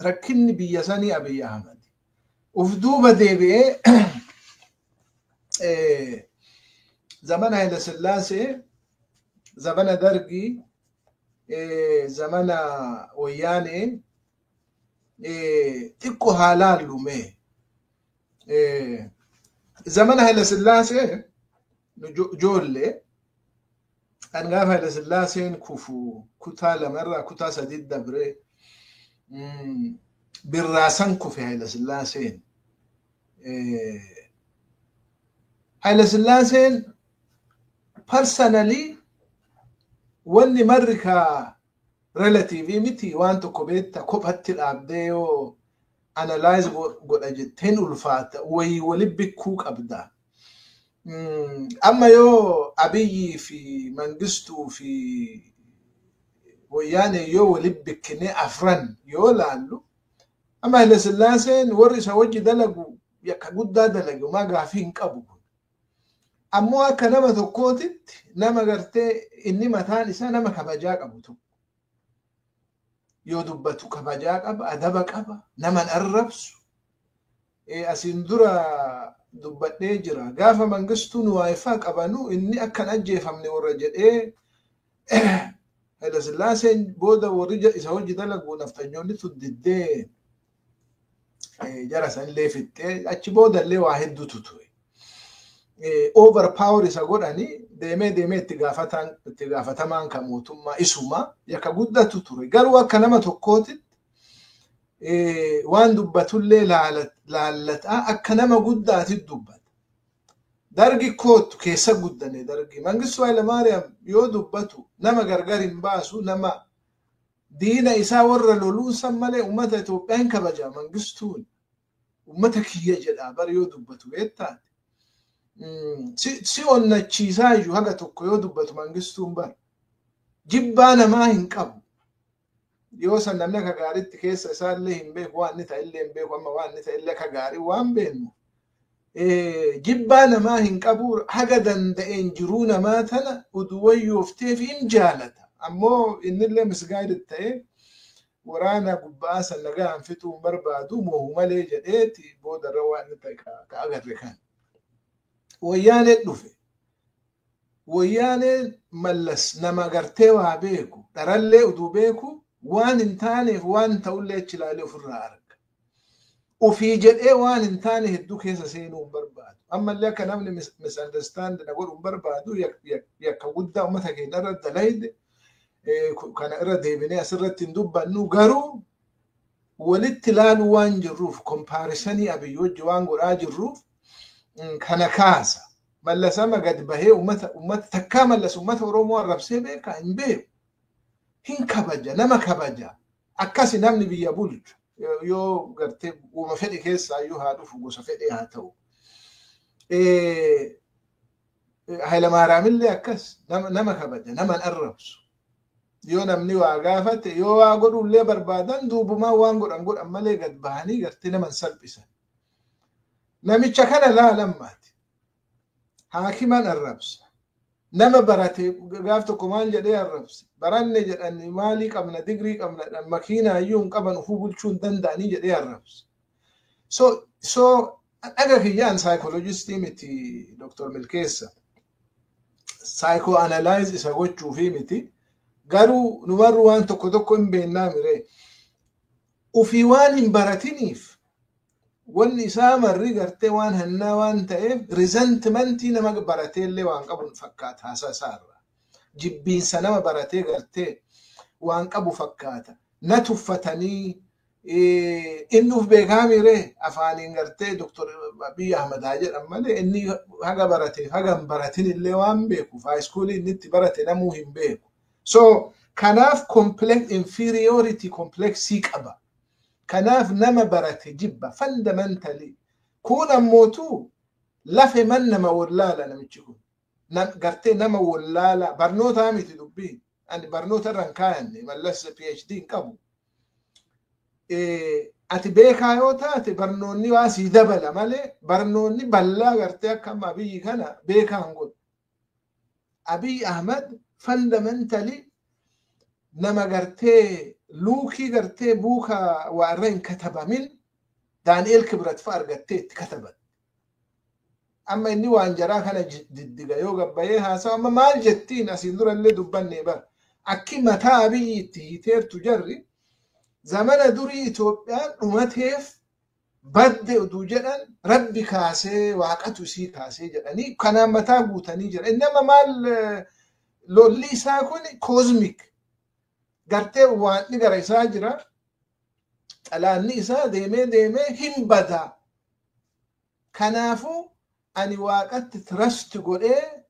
Rakkinni biyya sanii Abiy Ahmad. Uf duuba deebi'ee zamana Haile Sillaasee, zamana Dargii, zamana Wayyaanee xiqqoo haa laallu mee. Zamana Haile Sillaasee ijoollee kan gaafa Haile Sillaaseen kufu kutaa lamarraa kutaa sadii dabree birraasan kufe Haile Sillaaseen. Haile Sillaaseen personally wanni marri ka relative miti, waan tokko beekta kophatti dhaabdee yoo analyze godha jetteen ulfaata, wayii wali bikkuu qabda. Amma yoo Abiyyii fi Mangistuu fi Wayyaanee yoo wali bikkine afran yoo laallu, amma Haile Sillaaseen warri isa wajji dalagu yakka guddaa dalage, homaa gaafii hin qabu. Ammoo akka nama tokkootitti nama gartee inni mataan isaa nama kabajaa qabu tokko. Yoo dubbatu kabajaa qaba, adaba qaba, nama hin arrabsu. Asiin dura dubbadhee jira. Gaafa Mangistuun waayifaa qabanu inni akka hin ajjeefamne warra jedhee, Haile Sillaaseen booda warri isa hojii dalagu naftanyoonni tun diddee jara sanillee fixxee, achi booda illee waa hedduutu ture. Overpower isa godhanii deemee deemee itti gaafatamaan kan mootummaa isuma, yakka guddatu ture. Garuu akka nama tokkootitti waan dubbatullee laallataa akka nama guddaatti dubbata. Dargi kootu keessa guddane Dargi. Mangistuu Hayilamaariyaam yoo dubbatu nama gargar hin baasu, nama diina isaa warra loluun san malee uummata Itoophiyaa hin kabaja Mangistuun. Uummata kiyya jedha bar yoo dubbatu beektaati. Si onnachiisaa iyyuu haga tokko yoo dubbatu Mangistuun bar. Jibbaa namaa hin qabu. Yoo san namni akka gaariitti keessa isaallee hin beeku, waan inni ta'ellee hin beeku, amma waan inni ta'ellee akka gaarii waan beeknu. Jibbaa namaa hin qabu, haga danda'een jiruu namaa tana uduu wayyoofteef hin jaalata. Ammoo innillee misguided ta'ee waraana gubbaa san nagaan fixuu hin barbaadu, moohu malee jedheeti boodarra waan inni ta'e ka agarre kan. Wayyaaneen dhufe. Wayyaaneen Mallas nama gartee waa beeku, dharallee uduu beeku, waan hin taaneef waan ta'ullee achi ilaalee ofirraa arga. Ofii jedhee waan hin taane hedduu keessa seenuu hin barbaadu. Ammallee akka namni misunderstand na godhu hin barbaadu, yakka guddaa uummata keenya irra dalayde kana irra deebinee asirratti hin dubbannu, garuu walitti ilaaluu waan jirruuf, comparison Abiyyi wajji waan godhaa jirruuf kana kaasa. Mallas amma gad bahee uummata takkaa Mallas uummata Oromoo arrabsee beekaa? Hin beeku. Hin kabaja, nama kabaja. Akkasi namni biyya bulchu yoo gartee uuma fedhe keessaa iyyuu haa dhufu, gosa fedhe haa ta'u. Hayilamaariyaamillee akkas nama kabaja, nama hin arrabsu. Yoo namni waa gaafate, yoo waa godhullee barbaadan, duubumaan waan godhan godhan malee gad bahanii gartee nama hin salphisan. Namicha kana laalammaati. Haakiman arrabsa. Nama barate gaaf tokko maal jedhee arrabse? Baranne jedhanii maalii qabna, digrii qabna, makiinaa iyyuu hin qaban, ufuu bulchuu hin danda'anii jedhee arrabse. So dhaga kiyyaan psychologistii miti, Dr. Milkeessa. Psychoanalyze isa gochuufii miti. Garuu numarru waan tokko tokko hin beennaa miree. Ufii waan hin baratiniif wanni isaa marri gartee waan hannaa waan ta'eef resentmentii nama barateellee waan qabu fakkaata haasaa isaarraa. Jibbiinsa nama baratee gartee waan qabu fakkaata. Na tuffatanii inni uf beekaa miree, afaaniin gartee Dr. Abiy Ahmad haa jedhan malee inni haga barateef haga hin baratin illee waan beekuuf high school inni itti barate namuu hin beeku. So kanaaf complex, inferiority complexii qaba. Kanaaf nama barate jibba fundamentally. Kun ammootu lafe man nama wallaala namichi kun. Gartee nama wallaala, barnootaa miti dubbiin. Ani barnoota irra hin kaayanne, Mallas PhD hin qabu. Ati beekaa yoo taate barnoonni waa sii dabala malee barnoonni bal'aa gartee akka amma Abiyyi kana beekaa hin godhu. Abiy Ahmad fundamentally nama gartee Luukii gartee buuka waa irra hin katabamin Daani'el Kibrat fa'a argattee itti kataban. Amma inni waan jaraa kana diddiga yoo gabbayee haasawa amma maal jettiin asiin dura illee dubbanne bara. Akki mataa Abiyyi itti hiiteertu jarri zamana durii Itoophiyaan dhumateef badde oduu jedhan Rabbi kaasee, waaqatu isii kaasee jedhanii kanaan mataa guutanii jira. Inni amma maal lolli isaa kun cosmic gartee waanni gara isaa jira. Xalaanni isaa deemee deemee hin bada. Kanaafuu ani waaqatti trust godhee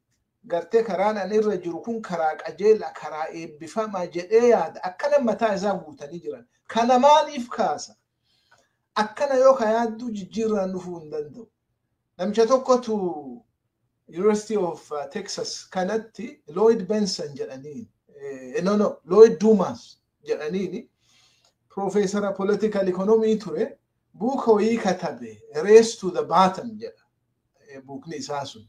gartee karaan ani irra jiru kun karaa qajeela, karaa eebbifamaa jedhee yaada. Akkana mataa isaa guutanii jiran. Kana maaliif kaasa? Akkana yoo ka yaadduu jijjiirraan dhufuu hin danda'u. Namicha tokkotu University of Texas kanatti Lloyd Benson jedhaniin, no, Lloyd Dumas jedhaniini, profeesara political economy ture, buuka wayii katabe, "Race to the Bottom" jedha buukni isaa sun.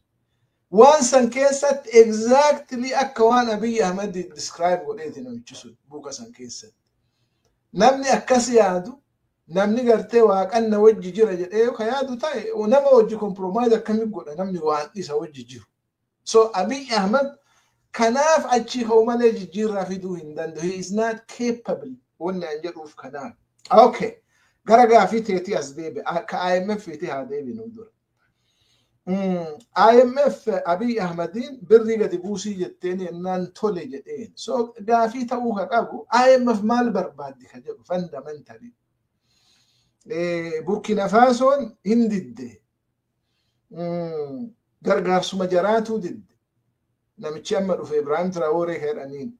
Waan san keessatti exactly akka waan Abiy Ahmed describe godheeti namichi sun buuka san keessatti. Namni akkas yaadu, namni gartee waaqanna wajji jira jedhee ka yaadu ta'e, nama wajji compromise akkamii godha namni waan isa wajji jiru? So Abiy Ahmed kanaaf achii ka'u malee jijjiirraa fiduu hin danda'u. He is not capable wanni an jedhuuf kanaaf. Okay. Gara gaafii teetii as deebi. Ka IMF ti haa deebinu dura. IMF Abiy Ahmediin birrii gadi buusii jetteen yennaan tole jedheen. So gaafii ta'uu ka qabu IMF maal barbaaddi ka jedhu fundamentally. Burkina Fasoon hin didde. Gargaarsuma jaraatuu didde. Namichi amma dhufe Ibrahim Traoree jedhaniin.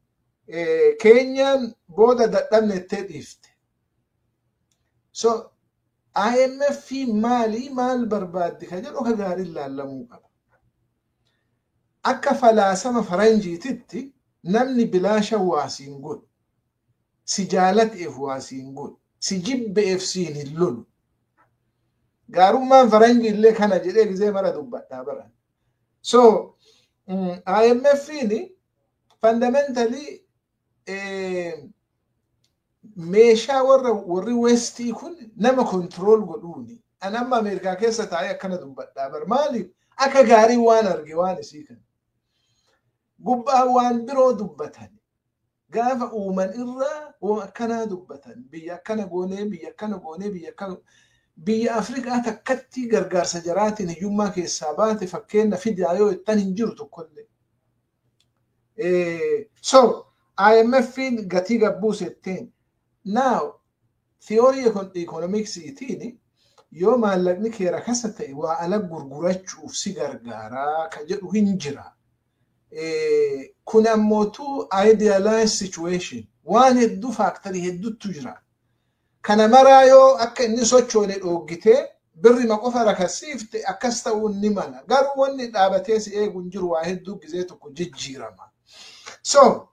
Keenyaan booda dadhabne ittee dhiifte. So IMF maalii maal barbaaddi ka jedhu ka gaariin laallamuu qaba. Akka falaasama faranjiititti namni bilaasha waasiin godhu, si jaalateef waasiin godhu, si jibbeef siin hin lolu. Gaarummaan faranjii illee kana jedhee gizee mara dubbadhaa baran. So IMF'n fundamentally meeshaa warra warri westii kun nama control godhuuni. An amma Ameerikaa keessa taa'ee akkana dubbadhaa bar, maaliif akka gaarii waan arge waan isii kana. Gubbaa waan biroo dubbatan. Gaafa uuman irraa waan akkanaa dubbatan. Biyya akkana goonee, biyya akkana goonee, biyya akkana, biyya Afrikaa takkatti gargaarsa jaraatiin hiyyummaa keessaa baate fakkeenya fidaa yoo ittan hin jiru tokkollee. So IMF'n gatii gabbuusetteen now theory economicsiitiin yoo maallaqni kee rakasa ta'e waa ala gurgurachuuf si gargaaraa ka jedhu hin jira. Kun ammootu idealized situation, waan hedduu, factorii hedduutu jira. Kana maraa yoo akka inni sochoone dhooggitee birrima qofa rakasiifte akkas ta'uun ni mala. Garuu wanni dhaabatee si eegu hin jiru, waa hedduu gizee tokko jijjiirama. So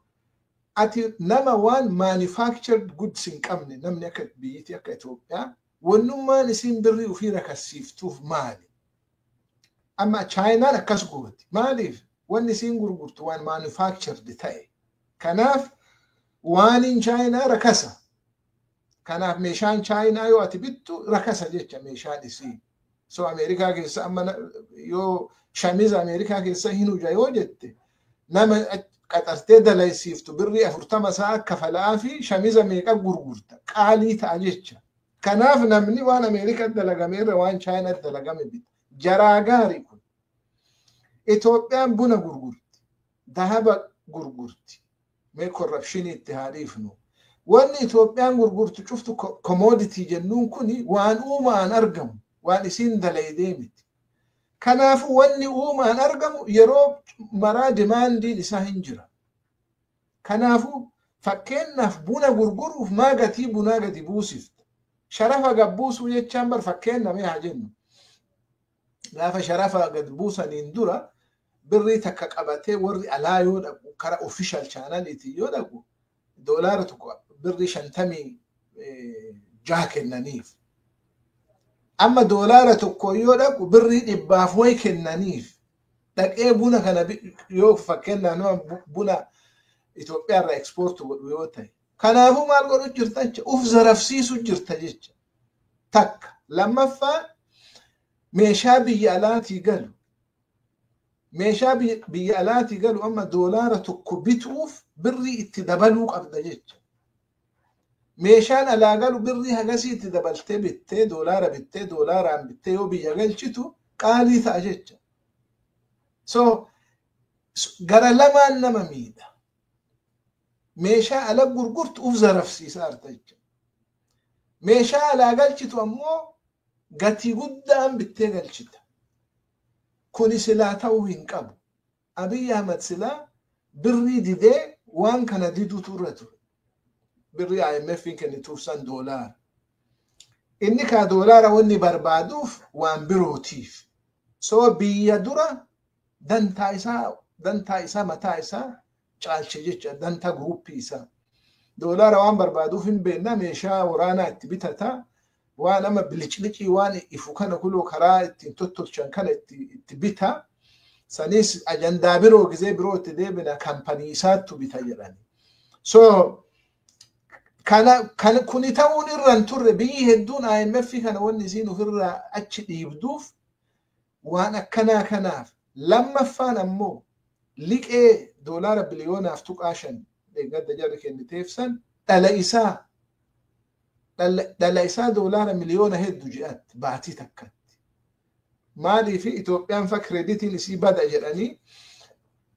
ati nama waan manufactured goods hin qabne, namni akka biyyittii akka Itoophiyaa, wannummaan isiin birrii ofii rakasiiftuuf maali? Amma Chaayinaan akkas gooti. Maaliif? Wanni isiin gurgurtu waan manufactured ta'e. Kanaaf waaniin Chaayinaa rakasa. Kanaaf meeshaan Chaayinaa yoo ati bittu rakasa jecha meeshaan isii. So Ameerikaa keessa amma yoo shamiza Ameerikaa keessa hin huja yoo jette, nama qaxartee dalaysiiftu birrii 40 sa'a kafalaa fi shamiza meeqa gurgurta, qaalii ta'a jecha. Kanaaf namni waan Ameerikaa dalagame irra waan Chaayinaa dalagame bita. Jaraa gaarii kun. Itoophiyaan buna gurgurti. Dahaba gurgurti. Mee corruptionii itti haa dhiifnu. Wanni Itoophiyaan gurgurtu cuftu commodity jennuun kuni waan uumaan argamu, waan isiin dalaydee miti. Kanaafuu wanni uumaan argamu yeroo maraa demandiin isaa hin jira. Kanaafuu fakkeenyaaf buna gurguruuf maa gatii bunaa gadi buusifta? Sharafa gabbuusuu jechaan bar fakkeenya mee haa jennu. Gaafa sharafa gad buusaniin dura birrii takka qabatee warri alaa yoo dhaqu, kara official channeliitiin yoo dhaqu, doolaara 1 birrii 56 kennaniif. Amma doolaara 1 yoo dhaqu birrii dhibbaaf wayi kennaniif. Dhaqee buna kana yoo fakkeenyaaf nama buna Itoophiyaa irraa export godhu yoo ta'e. Kanaafuu maal godhu jirta jecha uf zarafsiisu jirta jecha. Takka lammaffaa meeshaa biyya alaatii galu. Meeshaa biyya alaatii galu amma $1 bituuf birrii itti dabaluu qabda jecha. Meeshaan alaa galu birrii hagasii itti dabaltee bittee doolaara bittee doolaaraan bittee yoo biyya galchitu qaalii ta'a jecha. So gara lamaan nama miidha. Meeshaa ala gurgurtu uf zarafsiisaa jirta jecha. Meeshaa alaa galchitu ammoo gatii guddaan bittee galchita. Kuni silaa ta'uu hin qabu. Abiy Ahmad silaa birrii didee waan kana diduutu irra ture. Birrii IMF kennituuf san doolaara. Inni kaa doolaara wanni barbaaduuf waan birootiif. So biyya dura dantaa isaa mataa isaa caalche jecha dantaa guruppii isaa. Doolaara waan barbaaduuf hin beekna meeshaa waraanaa itti bitata. Waan amma biliclicii waan ifu kana kuloo karaa ittiin tottolchan kana itti bita. Sanis ajandaa biroo gizee biroo itti deebina kampanii isaattu bita jedhani. So kana kuni ta'uun irra hin turre biyyi hedduun IMF kana wanni isiin ofirraa achi dhiibduuf waan akkanaa kanaaf. Lammaffaan ammoo liqee $5.5 biliyoona deeggarda jarri kenniteef san dhala isaa doolaara miliyoona hedduu ji'atti baatii takkatti. Maaliif Itoophiyaan fa kireeditiin isii bada jedhanii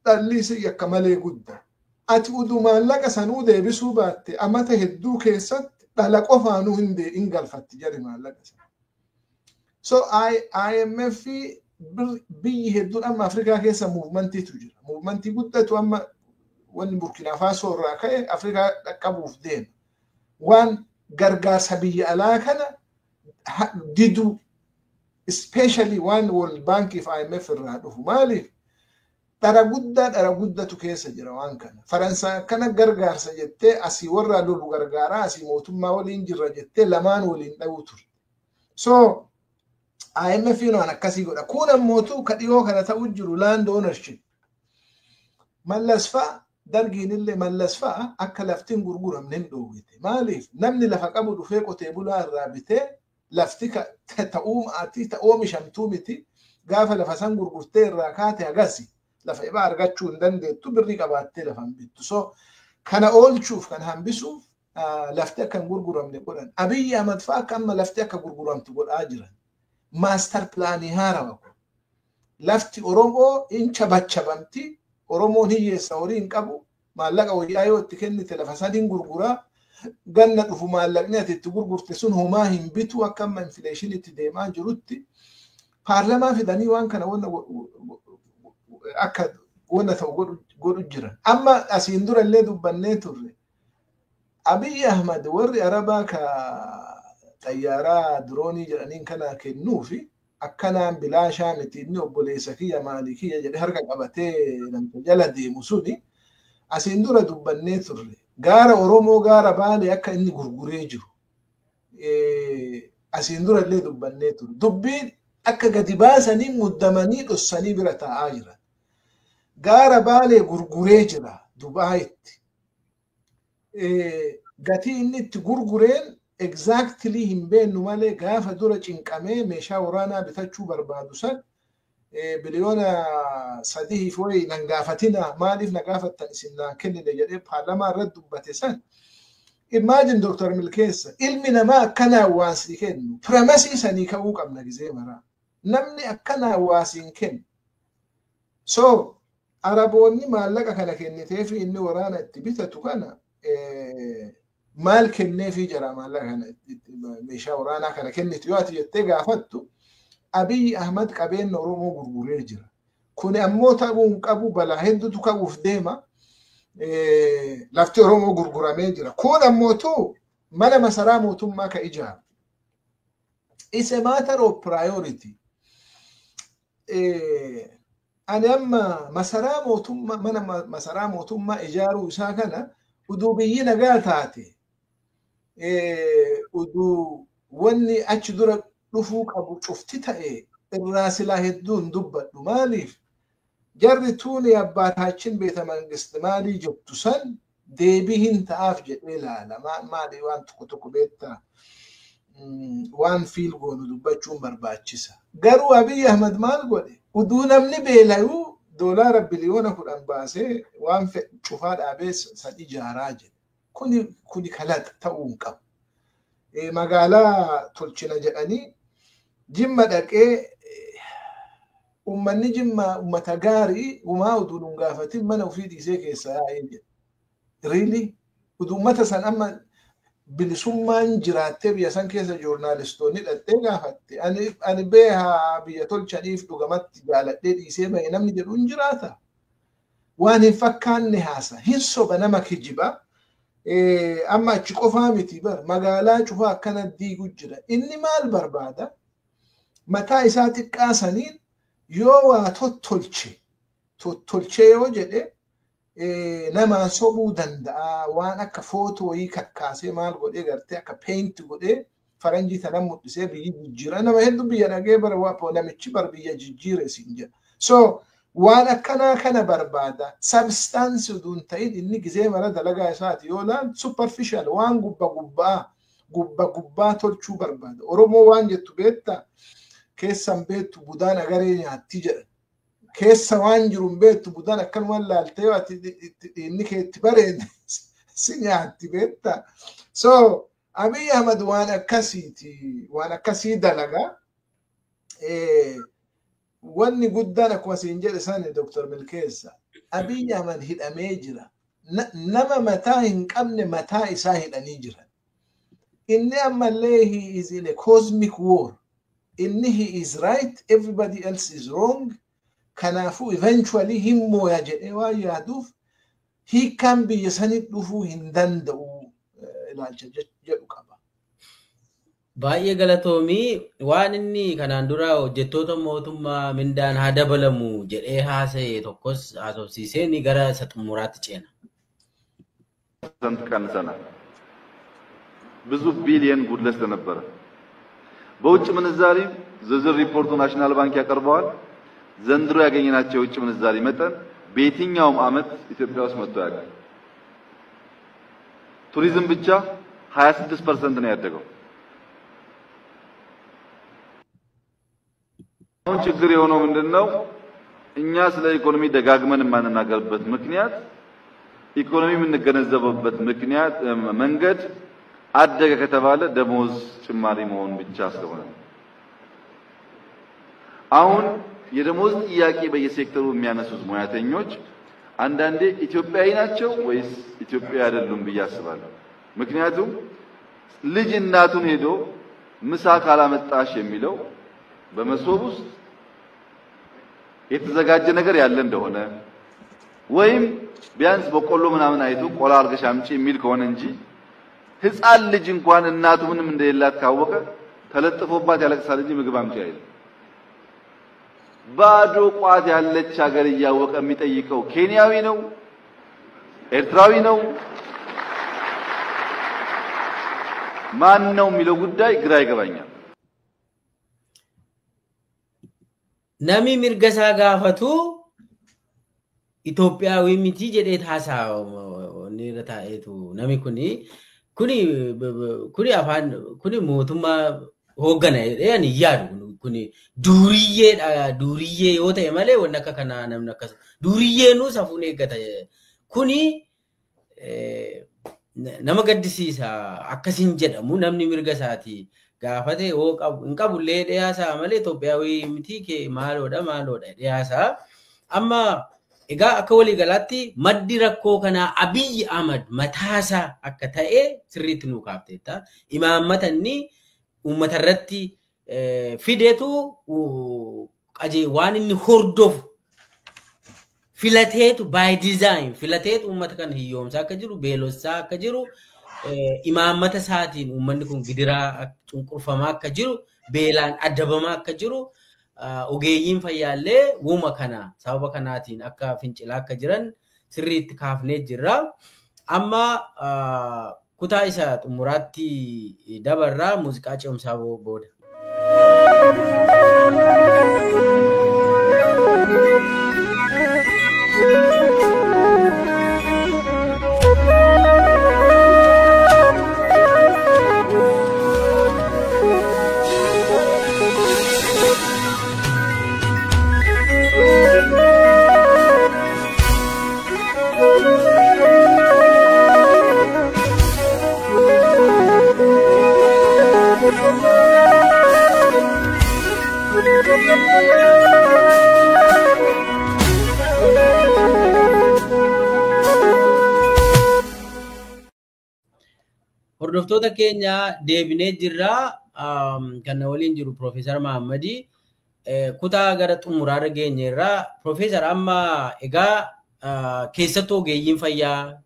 dhalli isii akka malee guddaa. Ati uduu maallaqa sanuu deebisuu baatte amata hedduu keessatti dhala qofaanuu hin galfatti jarri maallaqa sana. So IMF biyyi hedduun amma Afrikaa keessa muuvimantiitu jira. Muuvimantii guddatu amma wanni Burkina Faso irraa ka'e Afrikaa dhaqqabuuf deema. Waan gargaarsa biyya alaa kana diduu especially waan World Bank fi IMF irraa dhufu maaliif dhara guddatu keessa jira waan kana. Faransaay akkana gargaarsa jettee asii warra lolu gargaaraa asii mootummaa waliin jirra jettee lamaan waliin dha'uu turte. So IMF waan akkasii godha. Kun ammootu ka dhiyoo kana ta'u jiru land ownership. Mallas fa'a dargiin illee Mallas fa'a akka laftiin gurguramne hin dhoowwite. Maaliif namni lafa qabu dhufee qotee bulaa irraa bitee lafti ta'uu maatii ta'uu oomishamtuu miti gaafa lafa san gurgurtee irraa kaate hagasi lafa ibaa argachuu hin dandeettu birrii qabaattee lafa hin bittu. So kana oolchuuf kan hambisuuf lafti akka hin gurguramne godhan. Abiyyi Ahmad fa'a akka amma lafti akka gurguramtu godhaa jiran. Maaster pilaanii haarawa kun. Lafti Oromoo hin chabachabamti. Oromoon hiyyeessa horii hin qabu. Maallaqa wayyaa yoo itti kennite lafa san hin gurguraa. Ganna dhufu maallaqni ati itti gurgurte sun homaa hin bitu akka amma infileeshiniitti deemaa jirutti. Paarlamaa fidanii waan kana akka wanna ta'u godhu jiran. Amma asiin dura illee dubbannee turre. Abiyyi Ahmad warri Arabaa ka xayyaaraa diroonii jedhaniin kana kennuufi akkanaan bilaashaa miti inni obboleessa kiyya maalii kiyya jedhee harka qabatee namta jala deemu suni asiin dura dubbannee turre. Gaara Oromoo gaara Baalee akka inni gurguree jiru. Asiin dura illee dubbannee turre. Dubbiin akka gadi baasanii muddamanii dhossanii bira taa'aa jiran. Gaara Baalee gurguree jira Dubaayitti. Gatii inni itti gurgureen exactly hin beennu malee gaafa dura cinqamee meeshaa waraanaa bitachuu barbaadu san 3 biliyoona fi nan gaafatina maaliif na gaafattan isin naan kennine jedhee paarlamaa irratti dubbate san. Imagine Dr. Milkeessa ilmi namaa akkanaa waan sii kennu premisii sanii ka'uu qabna gizee maraa. Namni akkanaa waa siin kennu. So Araboonni maallaqa kana kenniteefi inni waraana itti bitatu kana maal kenneefii jira maallaqa kana meeshaa waraanaa kana kennitu yoo ati jettee gaafattu Abiyyi Ahmad qabeenya Oromoo gurguree jira. Kuni ammoo ta'uu hin qabu balaa hedduutu ka'uuf deema. Lafti Oromoo gurguramee jira. Kun ammootu mana masaraa mootummaa ka ijaaru. It's a matter of priority. Ani amma masaraa mootummaa mana masaraa mootummaa ijaaruu isaa kana uduu biyyi nagaa taate uduu wanni achi dura dhufuu qabu cufti ta'e irraa silaa hedduun dubbadhu. Maaliif jarri tuuni abbaataachin beeta mangist maalii jettu san Deebii hin ta'aaf jedhee ilaala. Maali waan tokko tokko beektaa waan fiil goonu dubbachuun barbaachisa. Garuu Abiy Ahmad maal godhe? Uduu namni beela'uu $10 biliyoona baasee waan cufaa dhaabee san ijaaraa jedhe. Kuni kalaqa ta'uu hin qabu. Magaalaa tolchina jedhanii Jimma dhaqee, uummanni Jimma uummata gaarii, uumaa uduu nun gaafatin mana ofii dhiisee keessa yaa'ee jedhe. Really? Uduu uummata san amma bilisummaan jiraattee biyya san keessa joornaalistoonni dhaqxee gaafatte, ani beehaa biyya tolchaniif dhugamatti jaaladhee dhiisee bahe namni jedhu hin jiraata. Waan hin fakkaanne haasa. Hin soba, nama kijiba. Amma achi qofaa miti bar, magaalaa cufaa akkana diigu jira. Inni maal barbaada? Mataa isaa xiqqaa saniin yoo waa tottolche tottolchee yoo jedhe namaan sobuu danda'a. Waan akka footoo wayii kakkaasee maal godhee gartee akka paint godhee faranjii tanan mul'isee biyyi jijjiira. Nama hedduu biyya dhagee bara namichi bar biyya jijjiire siin jedha. So waan akkanaa kana barbaada. Substance utuu hin ta'in inni gizee mara dalagaa isaati yoo laan superficial, waan gubba gubbaa gubba gubbaa tolchuu barbaada. Oromoo waan jettu beektaa, keessan beektu budaan agaree nyaatti jedha. Keessa waan jiru hin beektu, budaan akkanuma laaltee ati inni keetti bareede si nyaatti beektaa. So Abiy Ahmad waan akkasiiti, waan akkasii dalagaa. Wanni guddaan akkuma siin jedhe sani, Dr. Milkeessa. Abiy Ahmad hidhamee jira. Nama mataa hin qabne mataa isaa hidhanii jiran. Inni ammallee he is in a cosmic war. Inni he is right, everybody else is wrong. Kanaafuu eventually hin mooya jedhee waan yaaduuf hiikkaan biyya sanitti dhufuu hin danda'u ilaalcha jedhu qaba. Baay'ee galatoomii. Waan inni kanaan dura hojjettoota mootummaa mindaan haa dabalamu jedhee haasa'e tokkos haasofsiisee ni gara isa xumuraatti ceena. ቀንሰናል። ብዙ ቢሊየን ጉድለት ስለነበረ በውጭ ምንዛሪ ዝርዝር ሪፖርቱ ናሽናል ባንክ ያቀርበዋል። ዘንድሮ ያገኘናቸው የውጭ ምንዛሪ መጠን በየትኛውም ዓመት ኢትዮጵያ ውስጥ መጥቶ ያውቃል። ቱሪዝም ብቻ 26% ነው ያደገው። አሁን ችግር የሆነው ምንድነው? እኛ ስለ ኢኮኖሚ ደጋግመን የማንናገርበት ምክንያት፣ ኢኮኖሚ የምንገነዘበበት ምክንያት መንገድ አደገ ከተባለ ደሞዝ ጭማሪ መሆን ብቻ ስለሆነ ነው። አሁን የደሞዝ ጥያቄ በየሴክተሩ የሚያነሱት ሙያተኞች አንዳንዴ ኢትዮጵያዊ ናቸው ወይስ ኢትዮጵያዊ አይደሉም ብዬ አስባለሁ። ምክንያቱም ልጅ እናቱን ሄዶ ምሳ ካላመጣሽ የሚለው በመሶብ ውስጥ የተዘጋጀ ነገር ያለ እንደሆነ ወይም ቢያንስ በቆሎ ምናምን አይቶ ቆላ አድርገሽ አምጪ የሚል ከሆነ እንጂ ሕፃን ልጅ እንኳን እናቱ ምንም እንደሌላት ካወቀ ተለጥፎባት ያለቅሳል እንጂ ምግብ አምጪ አይልም። ባዶ ቋት ያለች ሀገር እያወቀ የሚጠይቀው ኬንያዊ ነው፣ ኤርትራዊ ነው፣ ማን ነው የሚለው ጉዳይ ግራ ይገባኛል። Namni mirga isaa gaafatu Itoophiyaawii miti jedhee haasaa inni irra taa'eetu namni kuni kuni afaan kuni mootummaa hooggana jedhee ani hin yaadu. Kuni duuriyyeedha, duuriyyee yoo ta'e malee wanni akka kanaa namni akkas duuriyyeenuu safuun eeggata. Kuni nama gaddisiisa. Akkasiin jedhamu namni mirga isaati gaafate yoo qabu hin qabullee dhiyaasaa malee Itoophiyaawii miti kee maaloodha maaloodha dhiyaasaa. Amma egaa akka waliigalaatti maddi rakkoo kanaa Abiyyi Ahmad mataasaa akka ta'e sirriitti nuu kaafteetta. Imaammata inni uummata irratti fideetu qajee waan inni hordofu filateetu, by design filateetu uummata kana hiyyoomsaa akka jiru, beelossaa akka jiru, imaammata isaatiin uummanni kun gidiraa cunqurfamaa akka jiru, beelaan adabamaa akka jiru, ogeeyyiin fayyaallee wuma kana sababa kanaatiin akka fincilaa akka jiran sirriitti kaafnee jirra. Amma kutaa isa xumuraatti dabarraa muuziqaa ce'umsaa booda. Hordoftoota keenya, deebinee jirra. Kan waliin jiru Profeesar Mahammadii. Kutaa gara xumuraarra geenyeerra. Profeesar, amma egaa keessattuu ogeeyyiin fayyaa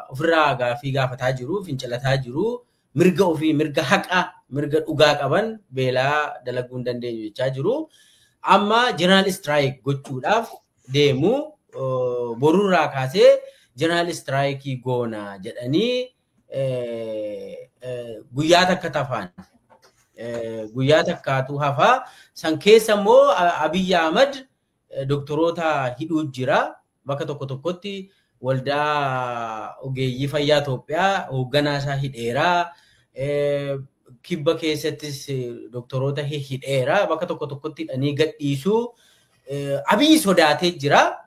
ofirraa gaaffii gaafataa jiru, fincilataa jiru, mirga ofii, mirga haqaa, mirga dhugaa qaban beelaa dalaguu hin dandeenyu jechaa jiru. Amma general strike gochuudhaaf deemu, borurraa kaasee general strike goona jedhanii guyyaa takka tafaan. Guyyaa takkaatu hafaa. San keessa immoo Abiyyi Ahmad doktoroota hidhuu jira. Bakka tokko tokkotti waldaa ogeeyyii fayyaa Itoophiyaa hoogganaa isaa hidheera. Kibba keessattis doktoroota hidheera. Bakka tokko tokkotti hidhanii gadhiisuu. Abiyyi sodaatee jira.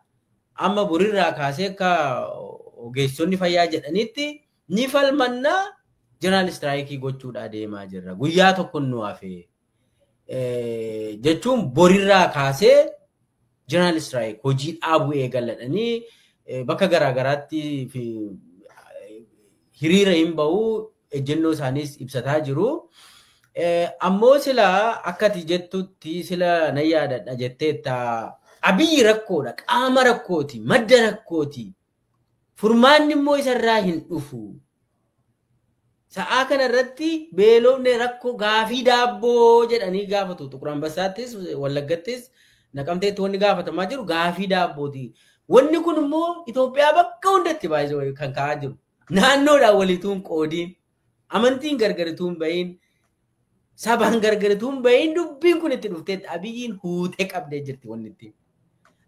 Amma borirraa kaasee akka ogeessonni fayyaa jedhanitti ni falmannaa, general strike gochuudhaa deemaa jirra. Guyyaa tokko nu hafe jechuun borirraa kaasee general strike, hojii dhaabuu eegaladhanii bakka garaagaraatti hiriira hin ba'uu, ejjennoo isaaniis ibsataa jiru. Ammoo sila akka ati jettutti, sila nan yaadadha jetteetta, Abiyyi rakkoodha, qaama rakkooti, madda rakkooti. Furmaanni immoo isarraa hin dhufu. Sa'aa kana irratti beelofne, rakkoo gaafii daabboo jedhanii gaafatu. Tuqur Ambassaattis, Wallaggattis, Naqamteetti wanni gaafatamaa jiru gaafii daabbooti. Wanni kun immoo Itoophiyaa bakka hundatti baay'ee kan ka'aa jiru. Naannoodhaan walituun qoodiin, amantiin gargarituu hin bahiin, sabaan gargarituu hin bahiin, dubbiin kun itti dhufteetti Abiyyiin huutee qabdee jirti wanni ittiin.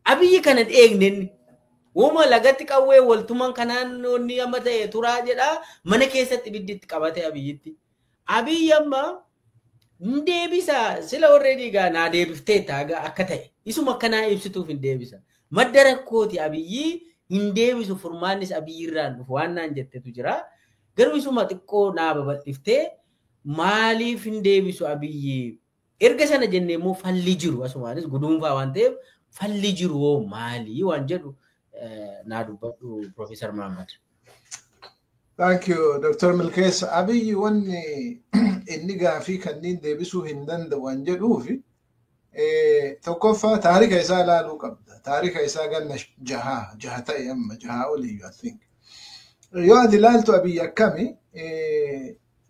Abiyyi kana eegne uuma lagatti qawwee waltuman kanaan wanni amma ta'e turaa jedhaa, mana keessatti ibiddi itti qabate Abiyyitti. Abiyyi amma hin deebisa, sila already gaa naa deebifteetta akka ta'e, isuma akkanaa ibsituuf hin deebisa. Madda rakkooti Abiyyi, hin deebisu, furmaannis Abiyyi irraan dhufu waan naan jettetu jira. Garuu isuma xiqqoo naa babal'iftee, maaliif hin deebisu Abiyyi? Erga sana jennee immoo falli jiru, asumaanis guduunfaa waan ta'eef, falli jiru hoo maali waan jedhu naa dubbadhu, Profeesar Mahammad. Thank you, Dr. Milkeessa. Abiyyi wanni inni gaafii kanneen deebisuu hin danda'u waan jedhuufi, tokkoffaa taarika isaa ilaaluu qabda. Taarika isaa ganna 6 ta'e, amma 6 oliyyuu, I think. Yoo ati ilaaltu, Abiyyi akkami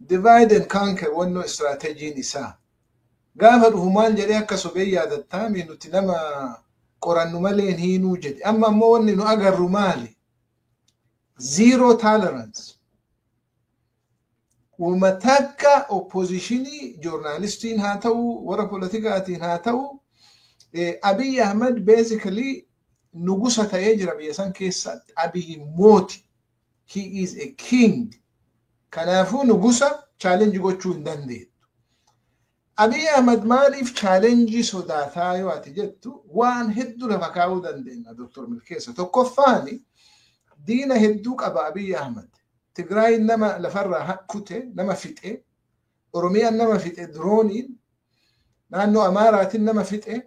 divide and conquer wannoo istirateejiin isaa. Gaafa dhufu maal jedhee akka sobee yaadattaami, nuti nama qorannu malee hin hiinuu jedhe. Amma ammoo wanni nu agarru maali? Zero tolerance. Uuma takka oppositionii joornaalistiin haa ta'u, warra politikaatiin haa ta'u, Abiy Ahmed basically nugusa ta'ee jira biyya san keessatti. Abiy mooti. He is a king. Kanaafuu nugusa challenge gochuu hin dandeettu. Abiy Ahmed maaliif challenge sodaataa yoo ati jettu, waan hedduu lafa kaa'uu dandeenya, Dr. Milkeessa. Tokkoffaani diina hedduu qaba Abiy Ahmed. Tigraay nama lafarraa kute, nama fixe, Oromiyaan nama fixe dirooniin, naannoo Amaaraatiin nama fixe.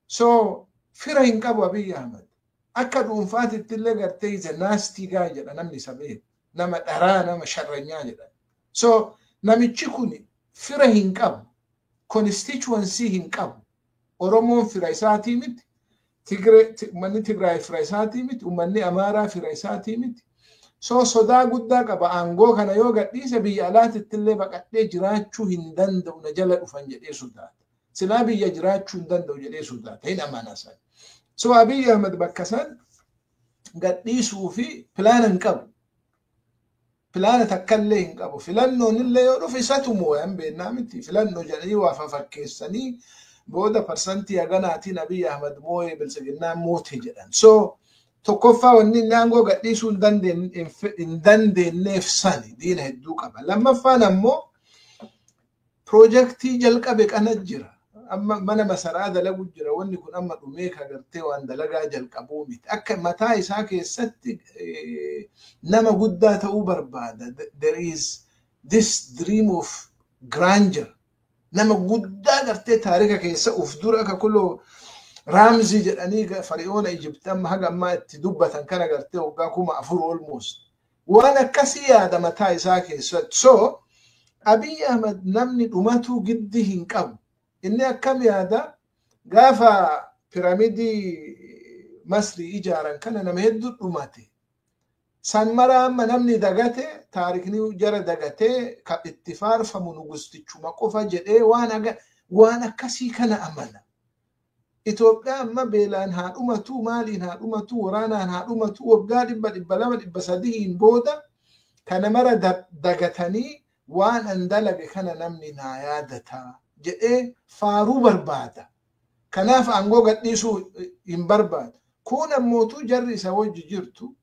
So fira hin qabu Abiy Ahmed. Akka dhuunfaatitti illee gartee is a nasty guy jedha namni isa beeku. Nama dharaa, nama sharranyaa jedha. So namichi kun fira hin qabu. Constituency hin qabu. Oromoon fira isaatii miti. Uummanni Tigraay fira isaatii miti. Uummanni Amaaraa fira isaatii miti. So sodaa guddaa qaba. Aangoo kana yoo gadhiise biyya alaatitti illee baqadhee jiraachuu hin danda'u, na jala dhufan jedhee sodaata. Silaa biyya jiraachuu hin danda'u jedhee sodaata. Hin amana san. So Abiy Ahmed bakka san gadhiisuu fi pilaana hin qabu. Pilaana takkallee hin qabu. Filannoon illee yoo dhufe isatu moo'an beennaa miti. Filannoo jedhanii waa fafakkeessanii booda parsantii haganaatiin Abiy Ahmed moo'ee, biltsiginnaan moote jedhan. So tokkoffaa wanni inni aangoo gadhiisuu hin dandeenyeef sani, diina hedduu qaba. Lammaffaan ammoo piroojeektii jalqabe kana jira. Amma mana masaraa dalagu jira. Wanni kun amma dhumee kagartee waan dalagaa jalqabuu miti. Akka mataa isaa keessatti nama guddaa ta'uu barbaada. There is this dream of Grandeur. Nama guddaa gartee taarika keessa uf dura akka kuloo Raamzii jedhanii fari'oona Ijipti amma haga ammaa itti dubbatan kana gartee waggaa 4000 almost. Waan akkasii yaada mataa isaa keessatti. So Abiy Ahmed namni dhumatu giddi hin qabu. Inni akkam yaada? Gaafa piramidii Masrii ijaaran kana nama hedduu dhumate. San mara amma namni dagate, taarikni jara dagatee ka itti faarfamu nugustichuma qofa jedhee waan akkasii kana amana. Itoophiyaa amma beelaan haa dhumatu, maaliin haa dhumatu, waraanaan haa dhumatu, waggaa 100, 200, 300 booda kana mara dagatanii waan an dalage kana namni naa yaadata jedhee faaruu barbaada. Kanaaf aangoo gadhiisuu hin barbaadu. Kun ammootu jarri isa wajji jirtu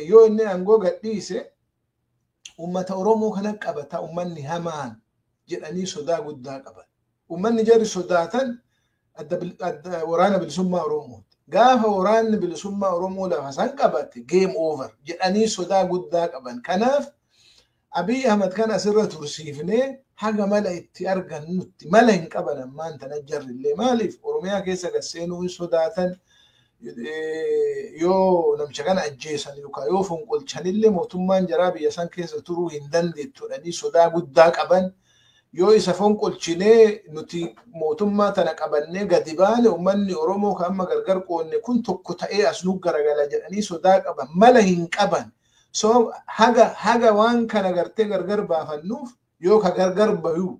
yoo inni aangoo gadhiise uummata Oromoo kana qabata uummanni hamaan jedhanii sodaa guddaa qaban. Uummanni jarri sodaatan waraana bilisummaa Oromooti. Gaafa waraanni bilisummaa Oromoo lafa san qabate game over jedhanii sodaa guddaa qaban. Kanaaf Abiy Ahmed kan asirra tursiifnee haga mala itti argannutti mala hin qaban ammaan tana jarrillee. Maaliif Oromiyaa keessa gad seenuu hin sodaatan? Yoo namicha kana ajjeesan yookaan yoo fonqolchanillee mootummaan jaraa biyya san keessa turuu hin dandeettu jedhanii sodaa guddaa qaban. Yoo isa fonqolchinee nuti mootummaa tana qabannee gadi baane uummanni Oromoo kan amma gargar qoonne kun tokko ta'ee as nu garagala jedhanii sodaa qaban, mala hin qaban. So haga waan kana gartee gargar baafannuuf yoo ka gargar bayu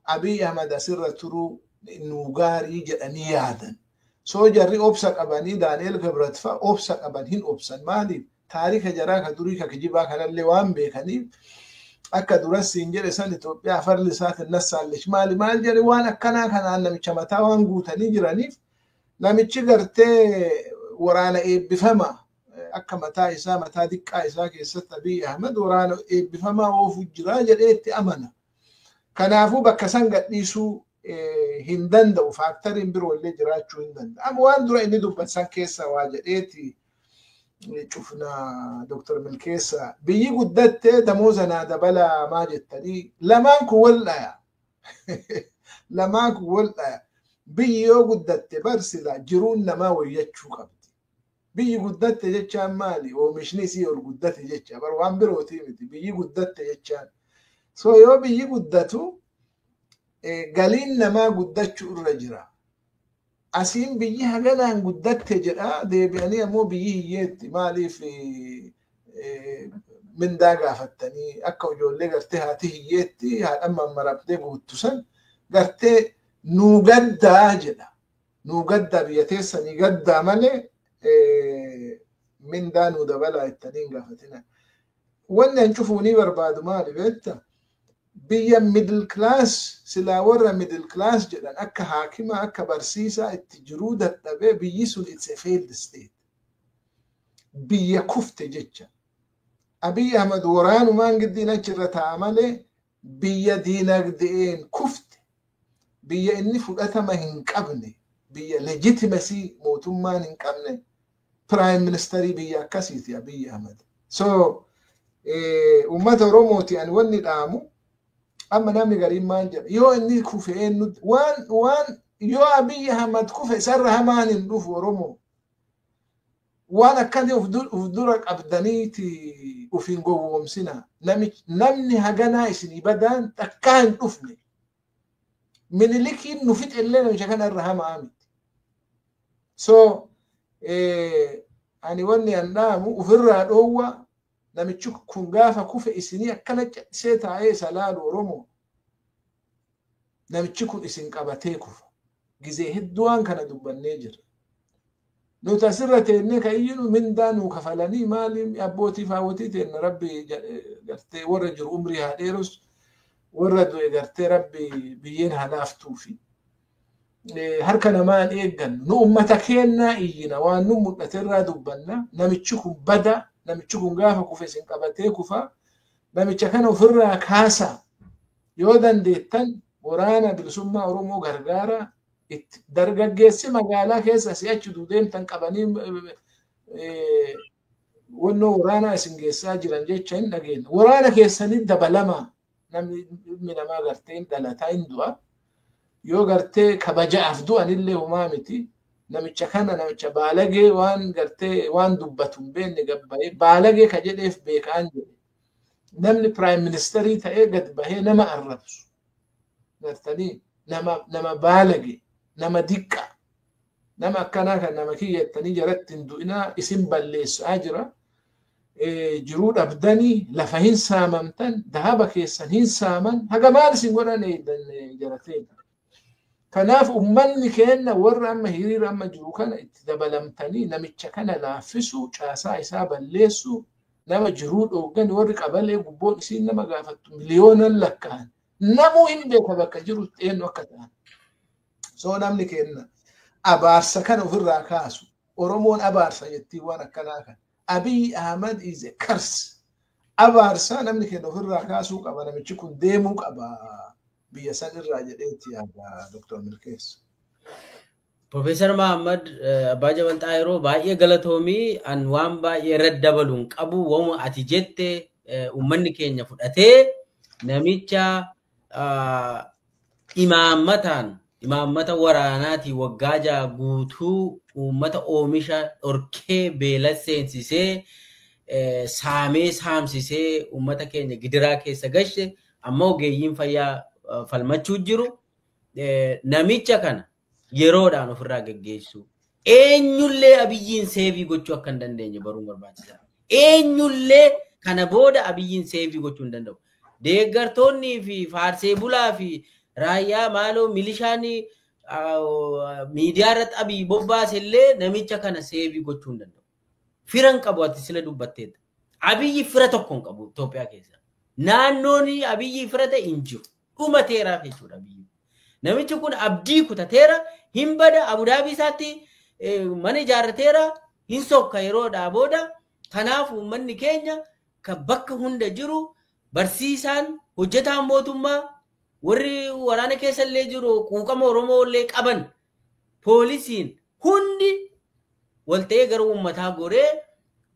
Abiy Ahmed asirra turuu nu gaarii jedhanii yaadan. So jarri obsa qabanii Daani'el Kibrat fa'a obsa qaban hin obsan. Maaliif? Taarika jaraa ka durii ka kijibaa kanallee waan beekaniif akka duras siin jedhe san Itoophiyaa farli isaatiin nassaallesh maali maal jedhe waan akkanaa kanaan namicha mataa waan guutanii jiraniif namichi gartee waraana eebbifama akka mataa isaa mataa diqqaa isaa keessatti Abiy Ahmed waraana eebbifamaa oofu jira jedhee itti amana. Kanaafuu bakka san gadhiisuu hin danda'u, faaktariin biroo illee jiraachuu hin danda'u. Amma waan dura inni dubbatu san keessa waa jedheeti cufna Dr. Milkeessa. Biyyi guddattee damooza naa dabalaa maa jettanii lamaan kun wal dhaya. Lamaan kun wal dhaya. Biyyi yoo guddatte barsila jiruun namaa wayyachuu qabdi. Biyyi guddatte jechaan maali? Oomishni isii ol guddate jecha. Bar waan birootii miti. Biyyi guddatte jechaan. So yoo biyyi guddatu galiin namaa guddachuu irra jira. Asiin biyyi haganaan guddatte jedha deebi'anii ammoo biyyi hiyyeetti maaliif mindaa gaafattanii akka ijoollee gartee haati hiyyeetti haadha mammaramtee guuttu san gartee nuu gaddaa jedha. Nuu gaddaa biyya teessanii gaddaa malee mindaa nuu dabalaa jettanii hin gaafatina. Wanni an cufuu ni barbaadu maali beektaa? Biyya middle class silaa warra middle class jedhan akka haakima akka barsiisaa itti jiruu dadhabee biyyi sun it's a failed state. Biyya kufte jecha. Abiy Ahmed waraanumaan giddiin achirra taa'a malee biyya diinagdeen kufte. Biyya inni fudhatama hin qabne, biyya legitimacy mootummaan hin qabne prime ministerii biyya akkasiiti Abiy Ahmed. So uummata Oromooti ani wanni dhaamu amma namni gariin maal jedha yoo inni kufe eenyutti waan yoo Abiy Ahmed kufe isarra hamaan hin dhufu Oromoo. Waan akkanii uf dura qabdaniiti uf hin gowwoomsina. Namni haganaa isinii badaan takkaa hin dhufne. Minilikiin nu fixe illee namicha kana irra hamaa miti. So ani wanni an dhaamu ofirraa dhoowwa namichi kun gaafa kufe isinii akkana callisee taa'ee isa laalu Oromoo. Namichi kun isin qabatee kufa. Gizee hedduu waan kana dubbannee jirra. Nuti asirra teennee kan iyyinu mindaa nuu kafalanii maali abbootii fi haawwotii teenna rabbi gartee warra jiru umrii haa dheerus warra du'e gartee rabbi biyyeen haa laaftuufi. Harka namaan eeggannu nu ummata keennaa iyyina waan nu mul'ate irraa dubbanna namichi kun bada namichi kun gaafa kufe isin qabatee kufa namicha kana ofirraa kaasa yoo dandeettan waraana bilisummaa Oromoo gargaara itti dargaggeessi magaalaa keessa si'achi duudeemtan qabanii wannoo waraanaa isin geessaa jiran jecha hin dhageenya. Waraana keessanii dabalamaa Namni ilmi namaa gartee hin dhalataa hin du'a. Yoo gartee kabajaaf du'anillee homaa miti. Namicha kana namicha baalagee waan gartee waan dubbatu hin beekne gabbayee baalagee ka jedheef beekaan jedhe. Namni piraayim ministeerii ta'ee gad bahee nama arrabsu. Gartanii nama baalage, nama diqqa, nama akkanaa kan nama kiyyattanii jalatti hin du'inaa isin balleessaa jira. Jiruu dhabdanii lafa hin saamamtan, dahaba keessan hin saaman, haga maal isin godhan jarateen. Kanaaf uummanni keenya warra amma hiriira amma jiru kana itti dabalamtanii namicha kana laaffisuu, caasaa isaa balleessuu, nama jiruu dhooggan warri qabalee gubboon isiin nama gaafattu miliyoonan lakkaa'an. Namuu hin beeka bakka jiru eenyu akka ta'an. So namni keenya abaarsa kana ofirraa kaasu. Oromoon abaarsa jettii waan akkanaa kana. Abiy Ahmad is a curse. Abaarsa namni keenya ofirraa kaasuu qaba. Namichi kun deemuu qaba biyya san irraa jedheetti yaada Dr. Milkeessa. Profeesar Mahammad Abbaa Jabal Xaayiroo baay'ee galatoomii an waan baay'ee irratti dabaluun qabu waanuma ati jette uummanni keenya fudhatee namicha imaammataan imaammata waraanaatii waggaa 6 guutuu uummata oomisha dhorkee beela seensisee saamee saamsisee uummata keenya gidiraa keessa gashe amma ogeeyyiin fayyaa falmachuu jiru namicha kana yeroodhaan ofirraa geggeessu. Eenyullee Abiyyiin seevii gochuu akka hin dandeenye baruun barbaachisaadha. Eenyullee kana booda Abiyyiin seevii gochuu hin danda'u. Deeggartoonnii fi faarsee bulaa fi raayyaa maaloo milishaan miidiyaa irratti Abiyyi bobbaase illee namicha kana seevii gochuu hin danda'u. Fira hin qabu ati sila dubbatteetta. Abiyyi fira tokko hin qabu Itoophiyaa keessa. Naannoon Abiyyi fira ta'e hin jiru. Dhumateeraaf jechuudha Abiyyi. Namichi kun abdii kutateera, hin bada, Abudaabii isaatti mana ijaarrateera, hin sokka yeroodhaa booda. Kanaaf uummanni keenya kan bakka hunda jiru barsiisaan, hojjetaan mootummaa, warri waraana keessa illee jiru quuqama Oromoo illee qaban, poolisiin hundi walta'ee gara uummataa goree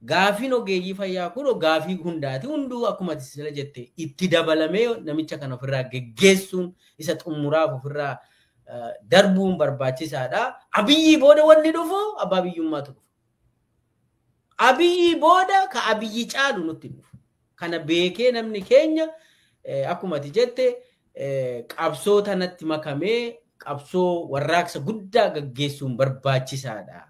gaafiin ogeeyyii fayyaa kun gaafii hundaati. Hunduu akkuma ati sila jette itti dabalamee namicha kana ofirraa geggeessuun isa xumuraaf ofirraa darbuun barbaachisaadha. Abiyyi booda wanni dhufu abbaa biyyummaatu dhufu. Abiyyi booda ka Abiyyi caalu nutti dhufu. Kana beekee namni keenya akkuma ati jette qabsoo tanatti makamee qabsoo warraaqsa guddaa gaggeessuun barbaachisaadha.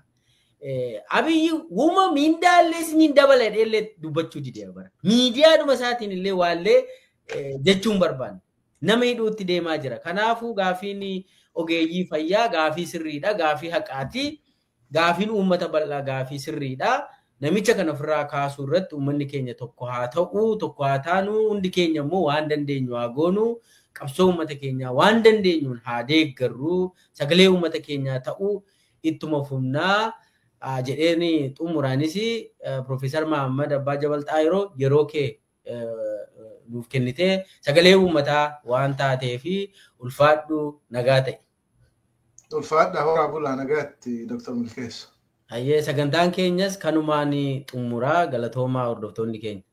Abiyyi uuma miindaallee isiniin dabala illee dubbachuu didee bara. Miidiyaadhuma isaatiin illee waallee jechuun barbaanne. Nama hidhuutti deemaa jira. Kanaafuu gaafiin ogeeyyii fayyaa gaafii sirriidha, gaafii haqaati. Gaafiin uummata bal'aa gaafii sirriidha. Namicha kana ofirraa kaasuu irratti uummanni keenya tokko haa ta'u, tokko haa taanu, hundi keenya immoo waan dandeenyu haa goonu, qabsoo uummata keenyaa waan dandeenyuun haa deeggarru, sagalee uummata keenyaa ta'u ittuma fufnaa. Jedheen xumuraanis Profeesar Mahammad Abbaa Jabal Xaayiroo yeroo kee nuuf kennitee sagalee uummataa waan taateef ulfaadhu nagaa ta'e. Ulfaadha horaa bulaa nagaatti Dr. Milkeessa. Hayyee sagantaan keenyas kanumaan xumuraa galatoomaa hordoftoonni keenya.